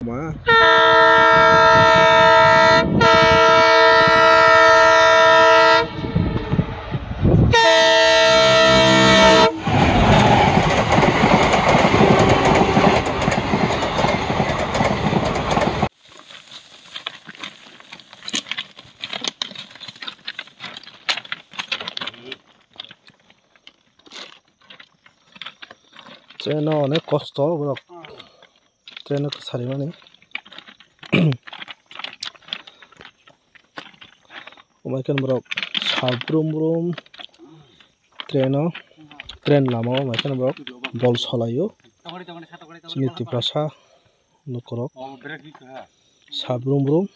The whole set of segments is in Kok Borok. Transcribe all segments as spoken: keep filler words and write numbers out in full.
Ma. Train no onek kosto borok. Train no kwsari mani. Omaikhe borok sal brum brum train o, train lama o omaikhe borok bol solaio. Chini Tiprasa lukurok sal brum brum.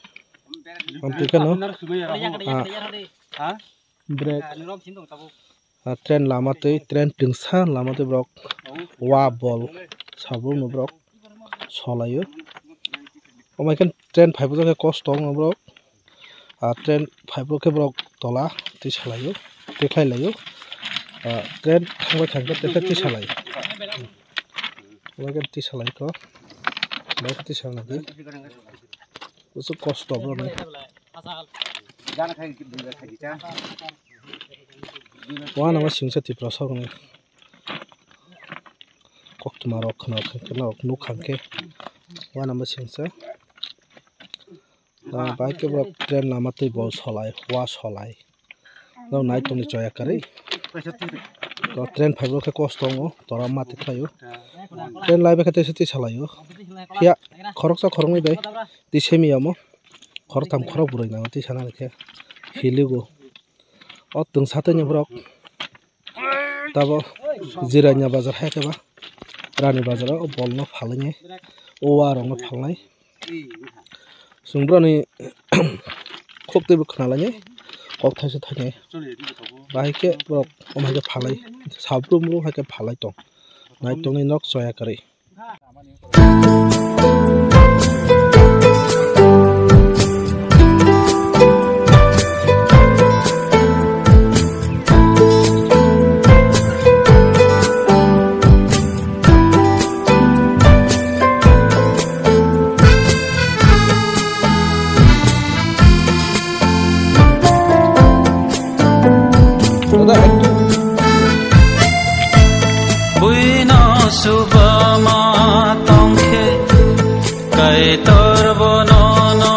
Amtwi kheno, ah, brake. Ah, train lama twi, train twngsa lama twi borok wa bol sabo no borok solaio. Omaikhe train phaibo khe kosto wngma borok. Ah, train phaibo khe borok tola twi salaio, twi khlai laio. Ah, train thangbai thangkhe twi salaio. Omaikhe twi salaikho, omaikhe twi salai di. Busu kosto borok ni. Uanama singsa Tiprasa rokni koktwma rok khna rok nukha khe uanama singsa. Ah, bahai khe borok train lama twi bol solai, wa solai. Nai tongni choya kwrwi. Train phaibo khe kosto wngo, tora mati khlaio. Train laibai khe twi salaio. Phiya khoroksa khoroknwi bai twi semi yamo. Khoroktham khorok bwrwi nango twi sana khe hiligo. O twngsa twi ni borok tabo Jirania bazar hai khe ba Rani bazar o bol no phalwi o wa rok no phalnai. Chwng borok ni khuk twi bo khna lai kok thaisa thainai. Bahai khe borok omo hai khe phalai sal brum brum hai khe phalai tong. Nai tongni nok choya kwrwi. Buino subama tongkhe, Kaitor bono no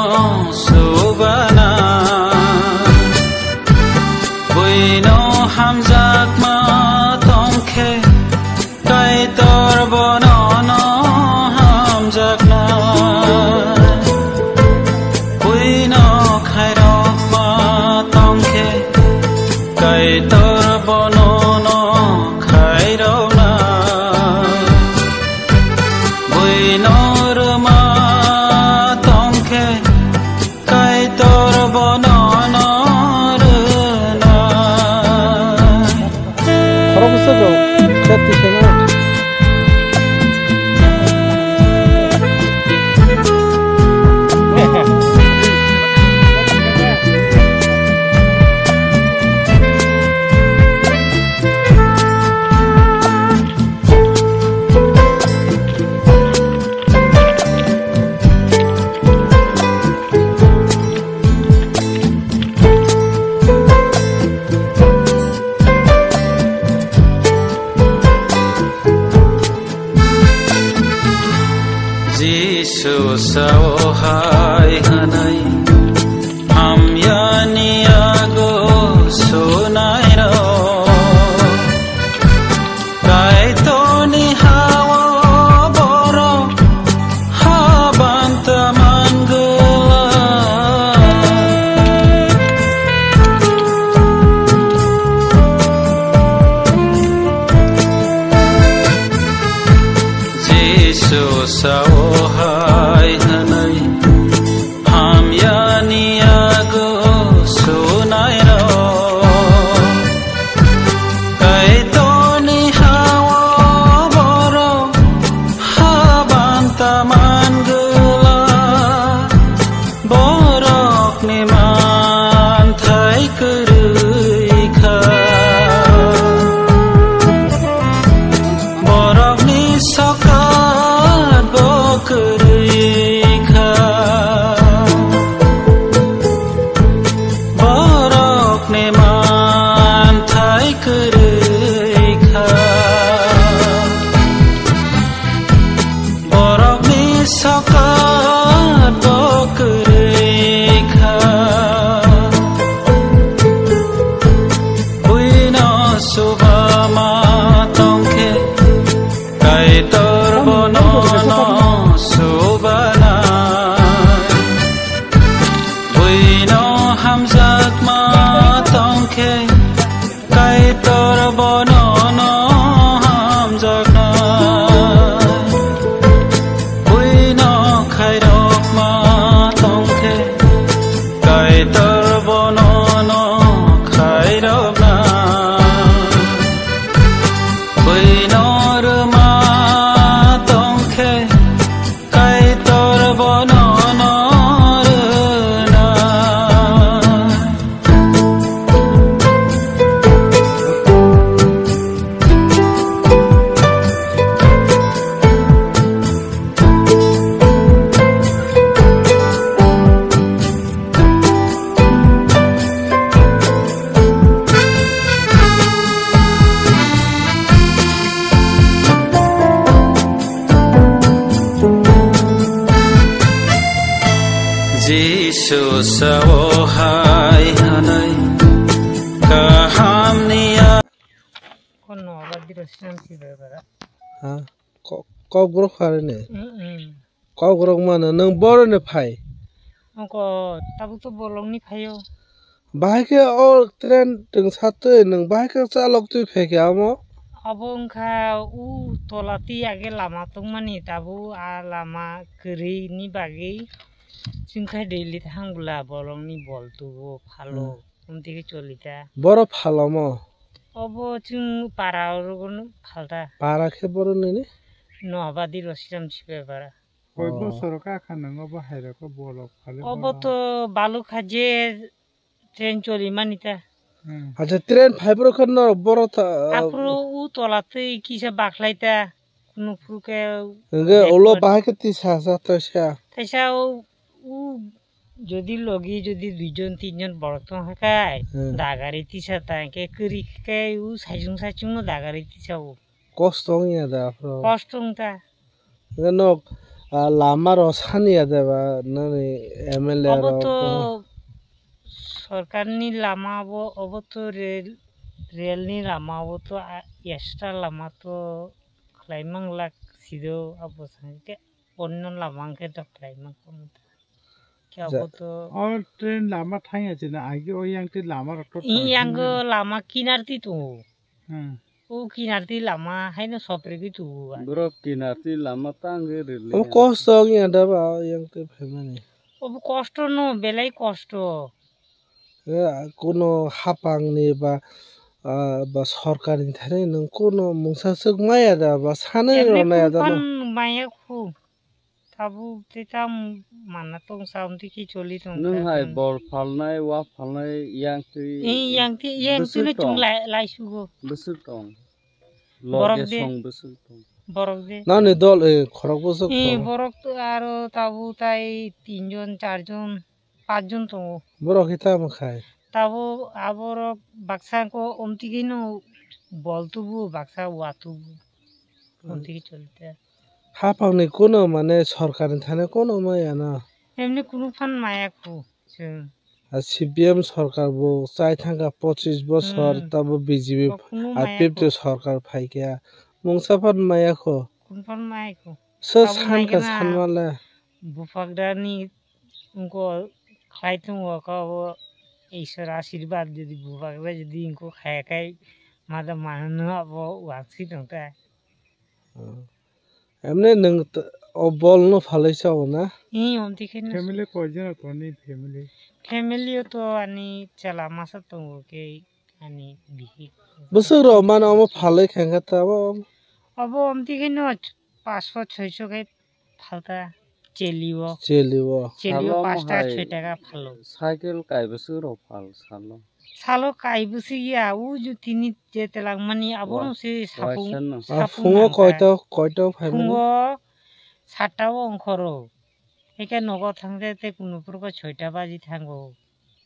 subana. Buino hamjakma tongkhe, Kaitor bono no hamjakna. Buino khairokma tongkhe, Kaitor bono no khairokna. Buino rwma tongkhe, Kaitor bono no rwna. Khoroksa bro, khe twi khe no. Jisu sao hai hwnwi, hamyani yago sunairok. Kaitorni ha-o borok habanta mangwlak. Jisu sao hai hwnwi, ham Susa o hai hanai kaham ni a- Kono aba biro sinam si bara bara. Ha? Ko-, kokborok phare ne? Mm, mm. Kokborok mano, nwng boro ni phai? Oko tabuk to bolong ni phaio. Bahai khe o train twngsa twi, nwng bahai khe chalok twi phai khe amo? Abo wngkha u tola twi age lama tongmani, tabuk a lama kwrwi ni bagwi chwng khe daily thang bwla bolong ni bol tubu phalo. Hmm. Omtwi khe choli ta. Boro phalomo? Obo chwng para orogono phalta. Para khe boro nini? No abadi rosiram sipai para. Koi Oh. Bosoro kha kha nang obo hai rok bolok phale Obo boro. To baluk kha je train choli mani ta. Hmm. Acha train phai boro khe norok boro ta. Aphuru u tola twi kisa bakhlai ta. Kunu phuru khe Hwnkhe ulo backward. Bahai khe tisa sa toisa. Taisa u, u Jodi logi jodi duijon tinjon borok tong kha kai, Hmm. Dagari tisa ta hwnkhe kwrwi khe u saichung saichung no dagari tisa o. Kosto wngya da aphuru? Kosto wngta. Hwnkhe nok, ah, lama rw sani ya da ba nani M L A Obo rok? To sorkar ni lama bo, obo to rel, rel ni lama bo to, ah, extra lama to khlai mang lak sido abo sangke. Onno lama hwnkhe doklai ma kunu ta. Khe Ja- abo to O train lama thangya chini agi o yang twi lama rok to I thang yang thangya. Lama kinar twi tongo. Hmm. O kinar twi lama haino sopregwi tongo. Borok kinar twi lama tangwi rili. Omo kosto wngya da ba yang twi phaimani. Obo kosto no, belai kosto. Eh, kuno hapang ni ba, ah, ba sorkar ni thani nwng kuno mungsa swk maya da ba sanai Emni rw maya da no? Phunuphan maya khu. Tabuk tei tam manna tong sa, omtwi khe choli tong Nwng ta hai tong. Bol phalnai, wa phalnai, yang twi Eh, yang twi, yang bwswk twi no chwng tong. Lai, lai sugo. Bwswk tong. Borok Loge de. Song bwswk tong. Borok de. Nani dol, eh, khorok bwswk Eh, tong. Borok to aro tabuk tai tinjon, charjon. Pachjon tongo. Borok khe tamo khai? Tabuk aborok baksa ko omtwi khe no bol tubu, baksa wa tubu. Hmm. Omtwi khe choli ta. Hapang ni kuno mane sorkar ni thani kuno maya na? Emni kunu phan maya khu chwng. A C P M sorkar bo chai thangkha pochis bosor, Hmm. Tabo B J P Bo kunu maya R P F to khu. Sorkar phaikha. Mungsa phan maya kho. Kunu phan maya khu. Sir Abo sankha naikhe na sanmale. Buphagrani wngkha khlai tongo kha obo Ishwar ashirbad jodi buphagra jodi wngkha khaya khai mada manwino abo uansukwi tongkha. Hmm. Emne nwng t-, o bol no phalwi sao na? Ee, omtwi khe no. Family koijon tongni family? Family o to ani chwla masa tongo khe ani bihik. Bwswk rok mano omo phalwi khe khe ta obo? Obo omtwi khe no paanch sho choi sho khe phalta chelio. Chelio. Chelio Salo paanch taka hai choi taka phalo. Cycle kai bwswk rok phal salo. Salo kai bwswk ya, u ju tini je telangmani abono Wa-, se sapung, waisa no. Ah, sapung phungo nangkha. Koito, koito phaimani? Phungo satta o ongkhoro. Eke nogo thangde te kunu purko soita baji thango.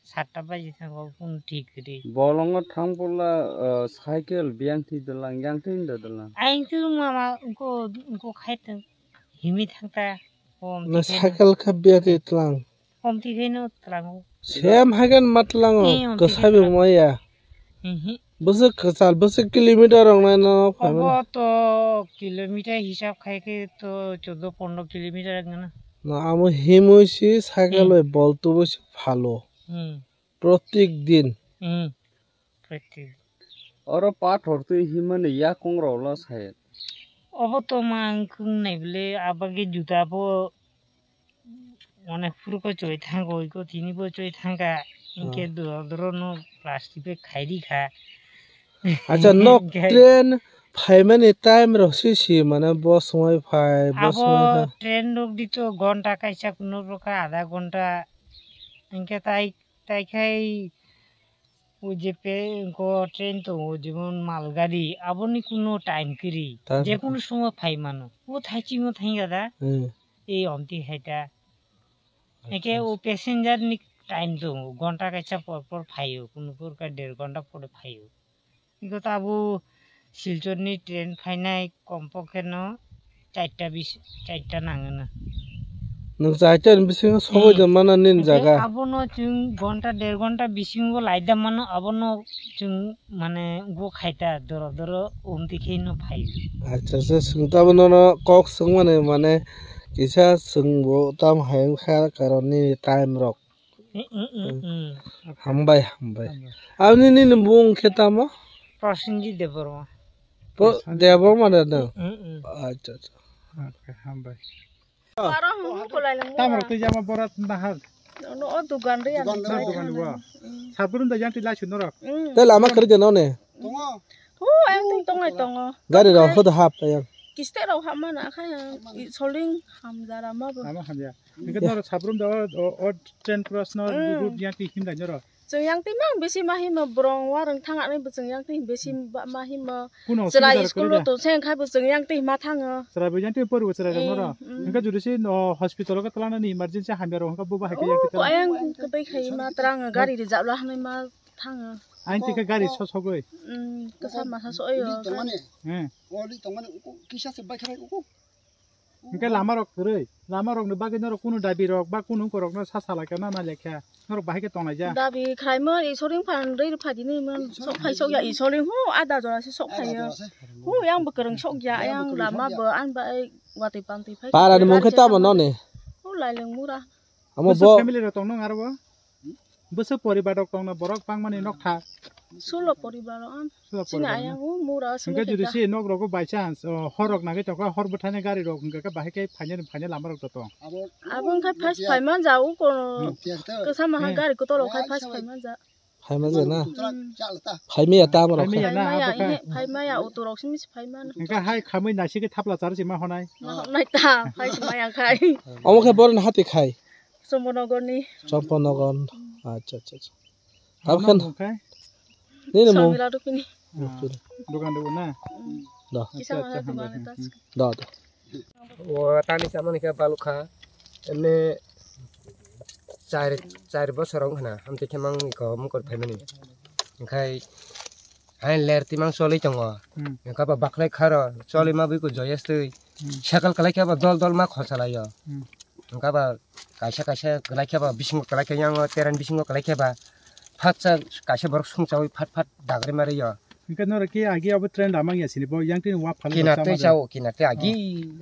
Satta baji thango, kunu thik ri. Bolongo thangpula, ah, cycle biyang thi dalang, yang thi da dalang. Aing tu mama, engko, engko khai tong. Himi thangta. Om Na tikheno. Cycle kha biya twi tlang. Om tikheno tlango. Sem hagen ma tlango. Ee, om kwsai tikheno bo tlango. Maya. Hihi. Bwswk kwchal, bwswk kilometer rok nai no phaimani. Obo to kilometer hisab khai khe to chuddo pondro kilometer wngna. Na amo himwi si cycle Hmm. Bai bol tubui si phalo. Hmm. Protik din. Hmm. Protik. Oro pathor twi himani yakung rok lo sai. Obo to ma wngkung nai bwle abagwi juta bo onek phuru ko choi thango, iko tini bo choi thangkha. Hinkhe Hmm. Doro doro no plastic bai khairi kha. Acha nok Hinkhe train phaimani time rok si si mane bo swmai phai, bo swmai Abo kha. Train rok di to gonta kaisa kuno rokha adha gonta. Hinkhe tai, tai khai O je pe, ko train tongo, jemon malgari, aboni kuno time kwrwi. Time je kuno somoy phai mano. O thaichimo thangya da? Hmm. Ei omti hai ta. Acha, eke o acha. Passenger ni time tongo, gonta kaisa por por phaio, kuno por ka der gonta pore phaio. Iko tabo Silchar ni train phainai kompokhe no charta bis, charta nangwna. Nwng chaitor bisingo sogwi Hmm. da mano nini Hwnkhe jaga. Abono chwng gonta der gonta bisingo laida mano, abono chwng mane go khaita doro doro umti khe no phai. Acha, acha, chwng tamo nono kok swngmani mane kisa chwngbo tam hai wngkha karon nini time rok. Eh, eh, eh, Hmm. eh. Hambai, hambai. Hambai. Aboni nini bung khe tamo? Prosenjit Debbarma. Pro-, Prosenjit. Debbarma da no? Eh, eh, eh. Acha, acha. Okay, hambai. Aro hum ko lai lang. Tamar twi jama borat nahar. No, o dugan ri ani. Dugan ri. Dugan ri wa. Mm. Sabrum da yanti lai sunoro. Mm. Te lama kari jano ne? Tongo. Hu, ang ting tongai tongo. Gari rok hodo hap yang. Kiste rok hap mana kha yang. I soling hamjara ma bo. Lama hamya. Nike noro sabrum da o, o train cross no Mm. route yanti him lai noro. Chwng yang twi mang bisi ma himo borong warung thang ani bo chwng yang twi bisi ba ma himo. Kuno chwrai hospital school ro kori da? To seng khai bo chwng yang twi ma thango. Chwrai bo yang twi pori bo chwrai rok Eh, noro. Mm. Hingke jodi si no hospital o twlana ni emergency hamya rok hingke bo bahai ke yang twi Oh, ko twlang. Ayang kwtwi khai ma twlang gari rijak la hanai ma thango. Ain twi ke gari so sogoi. Mm, kasa masa so yo. Eh. Oli tongmani uku kisa se bai khai uku. Hingke lama rok kwrwi, lama rokni bagwi norok kunu dabi rok ba kunu wngkor rokno sa salai kha na nai lekha, norok bahai khe tonglai ja. Dabi khlaima isoring phan rwi rw phai di nai man sok phai sok ya isoring hu ada jora se sok phai ya. Hu yang bo kwrwng sok ya yang lama bo an bai watwi pantwi phai. Para ni mung khe tamo noni? Hu Lailung mura. Amo Bwswk bo family rok tong nang aro bo? Bwswk poribar rok tong na borok bangmani nok tha? Sulo poribar rok an. Sulo Chini poribar ayang na? U mura Hingke simi jodi khe si nok rogo by chance, o, hor rok nagwi tongkha, hor bwthani gari rok hingke khe bahai khe phainani, phainani lama rok to tong. Abo wngkha phas phai man ja u kono Hmm. Kwsa maha Eh. Gari kotolo khai phas phai man ja. Phaima je na? Hmm. Phaimaya ta amorok Phaimaya khe. na, Phaimaya, abo khe. Ihe, phaimaya, auto rok simi se phaimano. Hingke hai khamwi naisike thapla char se ma honai. Ma honai ta, phai se maya khai. Omo khe boroni hati khai? Chomponogorni. Chomponogon. Acha, acha, acha. Abo Ano khe mung khai? Nini mung? Samila Rupini. Ah, Rupini. Dogan dogo na? Do. Kisa Acha, mana acha, tu hambai, mana hmm, tas. Hmm. Do, do. O tani chamani khe balukha. Emne char, char bosor wng khna. Amtwi khe mang iko mukor phaimani. Hingkhai hai ler timang choli tongo. Hmm. Hingkha ba baklai kharo. Choli ma bui ko joyes twi. Hmm. Sakal kalai khe ba dol dol ma khosalaio. Hmm. Hingkha ba kaisa kaisa kalai khe ba bisingo kalai khe yang teren bisingo kalai khe ba. Phatsa kaisa borok sungchawi phat phat dagri mari yo. Hingke norok ke agi abo train lamang ya sini bo yang tini wa phalung Kinartwi sama de. Sao, kinartwi agi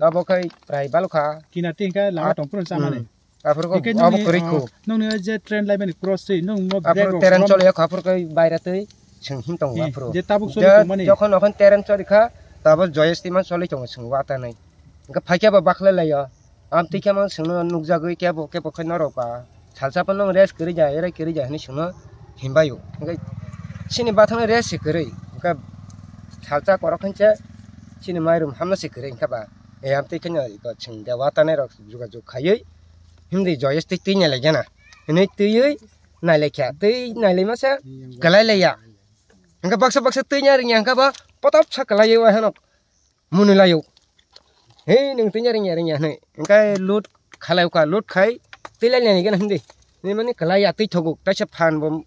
Oh. Abo khai prai balukha. Kinartwi hingke lama At-, tong phuru sama hmm. Ni. Aphuru ko Hingke abo nungni, kwrwi ah, ko. Nungni je train laimani cross se nung mo Aphuru brake rok train rom- chole ya kha, aphuru kai baira twi sing him tongo Eh, aphuru. Je tabuk choli Je tongmani. Jokhon okhon train choli kha, tabo joyes timan choli tongo sing wa tanai. Hingke phaikhe bo bakhlai lai ya. Am twi khe mang singno nukjagwi kebo kebo khe norok ba salsa phano rest kwrwi ja, erai kwrwi ja hinwi singno himbaio. Hwnkhe chini bathangno rest se kwrwi. Hwnkhe salsa korok khe chini mairum hamno se kwrwi hwnkhe ba. E am twi kheno iko chwng de watanai rok jugajug khaiwi himdi joyes twi twi nailaijana. Hinwi twiwi nailaikha. Twi nailaima se kwlai laiya. Hwnkhe baksa baksa twi nai rwngya hwnkhe ba potop sa kwlaiwi wa hano. Mwnwi laio. Hei, nwng twi ringya ringya hwnwi. Hwnkhe load khalai kha, load khai twi lai nai gana hindi. Nini mani kwlai ya twi thogo, kaisa phan bo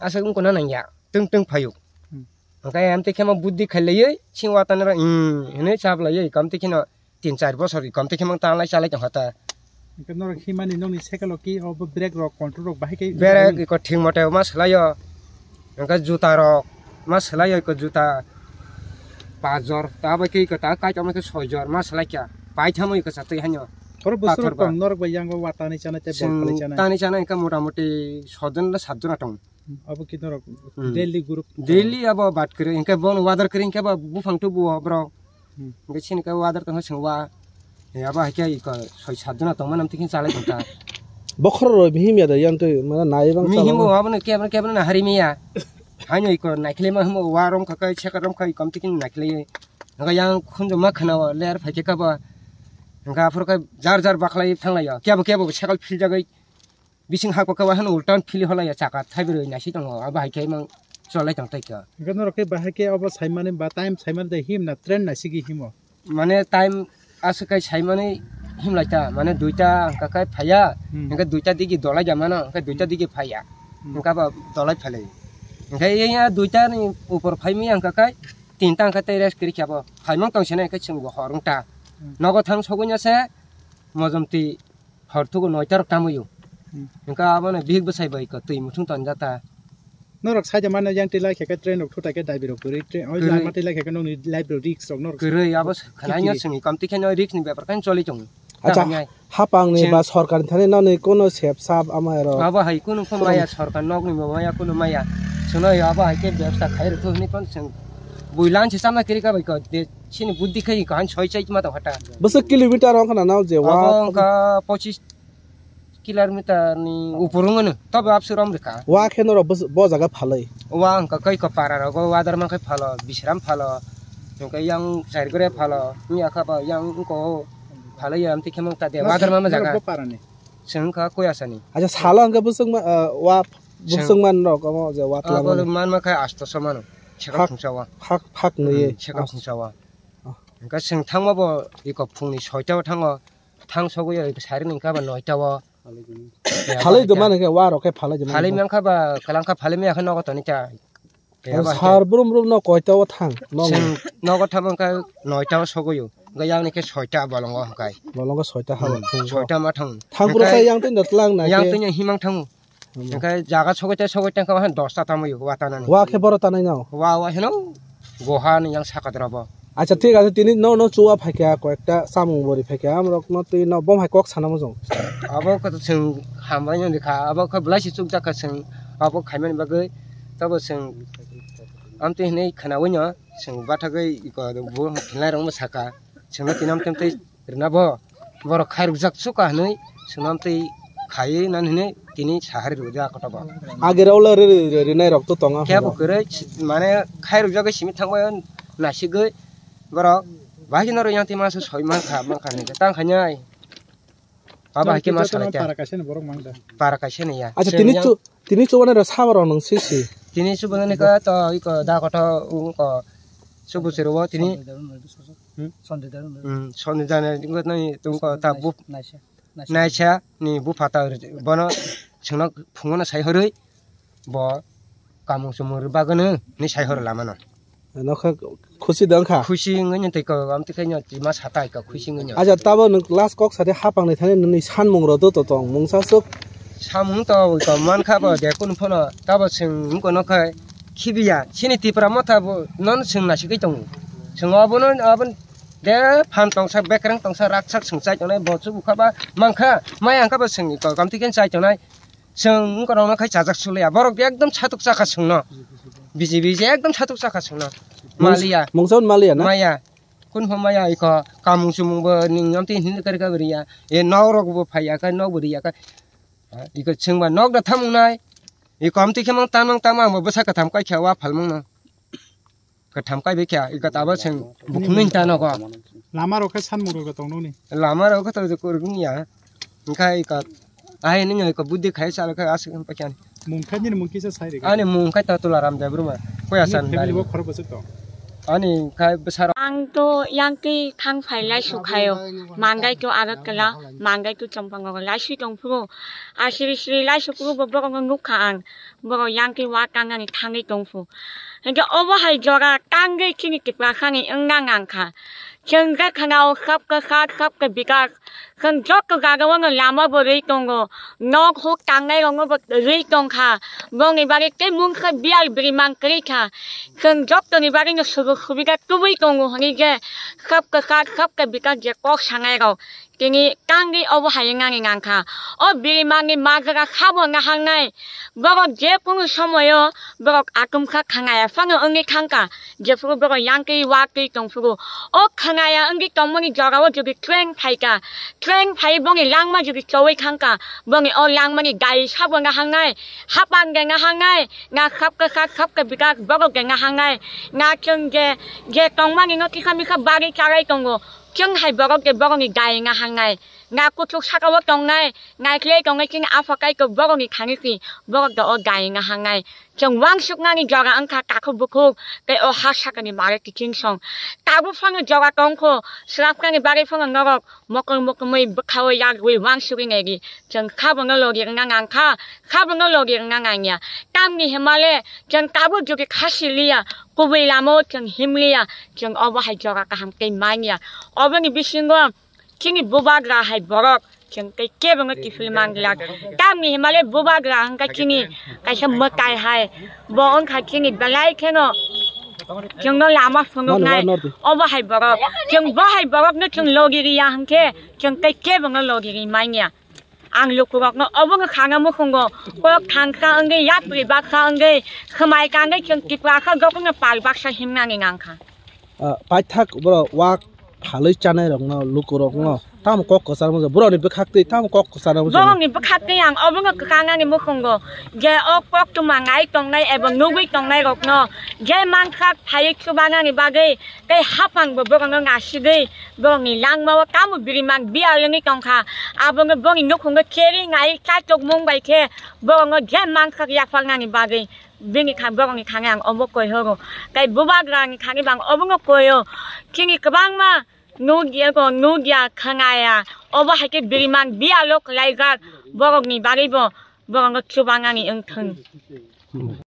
aswk wng kona nangya. Twng twng phaio. Hmm. Hwnkhe amtwi khe ma buddhi khai laiwi, sing watani rw, hmm, hwnwi chap laiwi, kamtwi kheno tin char bosor kamtwi khe ma tanglai chalai tongkha ta. Hwnkhe norok himani nokni cycle o ki obo brake rok control rok bahai khe Brake iko thik mote ma swlaio. Hwnkhe juta rok ma swlaio iko juta pas jor. Tabo khe iko ta kaitor ma khe soi jor ma swlaikha. Paithamo iko chatwi haino. Oro bwswk Pathor ba. Tong norok bai yango wa tani chanai tei bol Chwng phalwi chanai. Tani chanai hwnkhe mota moti sotjon na satjon tong. Abo khe norok Hmm. Daily group. Daily abo bat kwrwi hwnkhe bono wadar kwrwi hwnkhe bo buphang tubuo borok. Hmm. Hwnkhe chini khe wadar tongkha chwng wa. He abo hai khe iko soi sat jona tongmani amtwi khe chalai tongkha. Bokhorok rw mihim ya da yang twi mana nai bang Mihim chalao. Bo abono kebra kebra na hari miya. Haino iko naikhlai ma himo wa rom kha kai seka rom kha iko amtwi khe naikhlai. Hwnkhe yang khunju ma khana o ler phai khe kabo. Hwnkhe aphuru khe jar jar bakhlai thanglai ya. Kebo kebo sakal phil jagwi. Bising hako khe wahano ultan phili holai ya chaka thaibrwi naisi tongo, abo hai khe mang cholai tong tai kha. Hwnkhe norok khe bahai khe obo saimani ba time saimani de him na train naisigi himo? Mane time aswk kai saimani himlai ta, mane duita hwnkha khe phaiya, Hmm. hwnkhe duita digi dolai ja mano, hwnkhe duita digi phaiya, Hmm. hwnkha ba dolai phalai. Hwnkhe ya duita ni upor phaimaya hwnkha khe tinta hwnkha tei rest kwrwi khe abo phaimang tong sene hwnkhe chwng bo hor wng ta. Hmm. Nogo thang sogwi no se mojom twi Hor thugo noita rok tamuyo. Hmm. Hingka abono bihik bwsai bai ko twi muthung tonjata. Norok saida mano yang twi lai khe train rok thutai khe daibi rok kwrwi train oi Kwrwi. lama twi lai khe nokni life rok risk rok norok. Kwrwi abo khwnaino Kwrwi. Chwngni kamtwi khe no risk ni bepar khe choli tongo. Acha, Tamo hai. Hapang ni Chwng- ba sorkar ni thani nani kono sep sap ama ero. Abo hai kunu kho maya sorkar nok ni bo maya kunu maya. Chwngno abo hai khe bebsa khai rwthu hwnwi kon chwng. Builan se chamna kiri ka bai ko de chini buddhi khai ko han soi chai ma to hata. Bwswk kilometer wng khna nao je wa. Abo wngkha pochis kilometer ni upor wng no. Tobe abswk rom rwkha. Wa khe norok bwswk bo jaga phalwi. Wa wngkha kai ko para rogo wadar ma khai phalo, Bisram phalo. Hingke yang Sairgre phalo, miya kha ba yang wngko phalwi ya amtwi khemang ta de Norok- wadar ma ma norok jaga. Bo para ni. Chwng wngkha Koyasani. Acha salo hingke bwswk ma, ah, wa Chwng- bwswk man rok omo je wa Abo twlangmani. Man ma kha asto so mano. Seka Phak- phungsa wa. Phak, phak nui. Hmm, seka As- phungsa wa. Oh. Hingke chwng thangma bo iko phungni soita o thango. Thang sogwi iko sari ni kha ba noita o. Phalwi Ya, goma ba hingke wa rok khe phalwi goma. Phalwi mangkha ba, kalangkha phalwi mangkha nogo toni cha. Ya, Ang ba sar brum brum no koita o thang. Nong. Chwng nogo thang wngkha noita o sogwi o. Hingke yang ni khe soita bolongo hingkai. Bolongo soita ha. Hmm, soita ma thang. Thang bro Hingke khe yang twi no tlang na yang khe. Twi no himang thang. Hingke jaga sogwi te sogwi te khe dosta tamo yo wa tanani. Wa khe boro tanai no. Wa wa heno. Goha ni yang saka drobo. Acha thik ase tini no no chuwa phaikha koyekta samung bori phaikha amrok no twi no bom hai kok sana mujung. Abo khe chwng hambai no dikha abo khe belai si chukjak kha chwng abo khaimani bagwi tabo chwng amtwi hinwi khwnawi no chwng bathagwi iko bo phinai rok no saka chwngno tini amtwi amtwi rwna bo borok khairokjak chuka hinwi chwngno amtwi khaiwi nani hinwi tini sahari rwdi a kotogo. Agera ulo rwrwi rwrwi rwrwi nai rok to tongo. Kebo kwrwi si- mane khairokjagwi simi thangbai nasigwi borok bahai kheno rwya twi masa soi mankha mankha hinwi tang khainai. Abo hai khe ma salai kha. Para kaisa ni borok mang da. Para kaisa ni ya. Acha tini chu tini chu wana sabo rok nung sisi. Tini chu bana ni ka to iko da koto ungko chu buchiro tini. Hmm? Sonde dana ni tungko ta bu. Naisa ni bupha ta bono chwngno phungono sai hwrwi bo kamung chumung rwbagwno hinwi sai horo lamano. Nokha khusi da wngkha? Khusi wngwi tei ko amtwi khe tima satai ko khusi wngwi. Acha tabo nwng last kok sade hapang ni thani nini sanmung rw do to tong mungsa swk. Samung to ko mankha bo de kun phono tabo chwng wngko nokha khibiya chini Tipra motha bo non chwng nasigwi tongo. Chwng abono abon De phan tongsa bekreng tongsa raksak chwng chai tongnai bo chubukha ba mankha mai angkha bo chwng iko kamtwi khe chai tongnai chwng wngkorokno khai chajak suliya borok ekdom satuk chakha chwngno biji biji ekdom satuk chakha chwngno maliya mungsa maliya na maya kun pho maya iko kamung chumung bo ning amtwi hin kari kari ya e nok rok bo phaiya kha nok bo riya kha iko chwng ba nok da thamungnai iko amtwi khe mang tamang tamang bo bwsa katham kai kha wa phalmang no. Katham kai bikha, ika tabo seng bukhum nung ta nogo. Lama rok khe san muro ga tong noni. Lama rok khe to kurung ya. Engkha ika, ai nung ika buddhi khai sal khe asuk pakyan. Mung kha nini mung kisa sai rega. Ani mung khai ta Tularam Debbarma. Koya san family dari. Bo khorok bwswk tong. Ani khai bwsarok. Ang to yang twi thang phai lai sukhayo. Mangai to Agartala, mangai to Champangnagar lai si tong phuru. Asiri siri lai sukuru bo borok no nukha ang. Borok yang twi wa tangnani thangwi tong phu. Hingke obo hai jora tangwi chini Tiprasani wngna nang kha. Chwng je khwnao sabka sath, sabka bikas. Chwng joto jagao no lama bo rwi tongo. Nok huk tangnai rokno bo rwi tong kha. Bongni bagwi tei mungsa biyar bwrwi mang kwrwi kha. Chwng jotoni bagwi no sujug subida tubui tongo hwnwi je sabka sath, sabka bikas je kok sanai rok. Tini tangwi obo hai wngna nang kha. O birimani majra sabo nahangnai. Borok je kunu somoyo borok atumsa khwnaya phano wngwi thangkha. Jephuru borok yang twi wa twi tongphuru. O khwnaya wngwi tongmani jorao jodi train phaikha. Train phai boni langma jodi chowi thangkha. Boni o langmani gari sabo nahangnai. Hapang de nahangnai. Na sabka sath sabka bikas borok de nahangnai. Na chwng je, je tongmani no kisa misa bagwi chalai tongo. Chwng hai borok de borokni gari nahangnai. Na kuchuk sakao tongnai, naikhlai tongnai chini Apha Kaitor borokni thani si, borok do o dai nahangnai. Chwng wansuknani jora wngkha takhuk bukhuk, tei o ha sakani mare kiching song. Tabuk phano jora tongkho, swrapnani bagwi phano norok mokol mokomwi bwkhao yagwi wansugwi naidi. Chwng khabono logi wngna nangkha, khabono logi wngna nangya. Tamni hwnmale chwng tabuk jodi khasi liya, kubui lamao chwng himliya, chwng obo hai jora kaham tei manya. Oboni bisingo Chini bubagra hai borok Chwng tei kebo no kiphilwi manglak. Tamni himale bubagra hwnkha chini kaisa mwtai hai. Bo wngkha chini belai kheno chwngno lama phunuknai. Obo hai borok. Chwng bo hai borokno chwng logi riya hwnkhe chwng tei kebo no logi ri manya. Ang lukurokno obo wngkha khana mukhungo kok thangsa wngwi yapri baksa wngwi khwmai kangwi chwng Tripura kha jotono pal baksa himnani nangkha. Ah, paithak borok wak phalwi chanai rokno, lukurokno tamo kok kwchar mwnjak, borokni bwkhaktwi tamo kok kwchar mwnjak. Borokni bwkhaktwi ang obono kwkang ani mukhungo je o koktwma ngai tongnai eba nugwi tongnai rokno je mansak phaiwi chubanani bagwi tei haphangbo borokno nasigwi borokni langmao tamo biriman biyal wngwi tongkha, abono borokni nukhungo cherwi ngai chaichukmung bai khe borokno je mansak yaphaknani bagwi. Bini kha-, borokni thani ang obo koi horo. Tei bubagrani thani bo ang obono koio. Chini kwbangma nukya ko, nukya, khwnaya. Obo hai khe biriman biyalo khlaijak. Borokni bagwi bo borokno chubanani wngthung.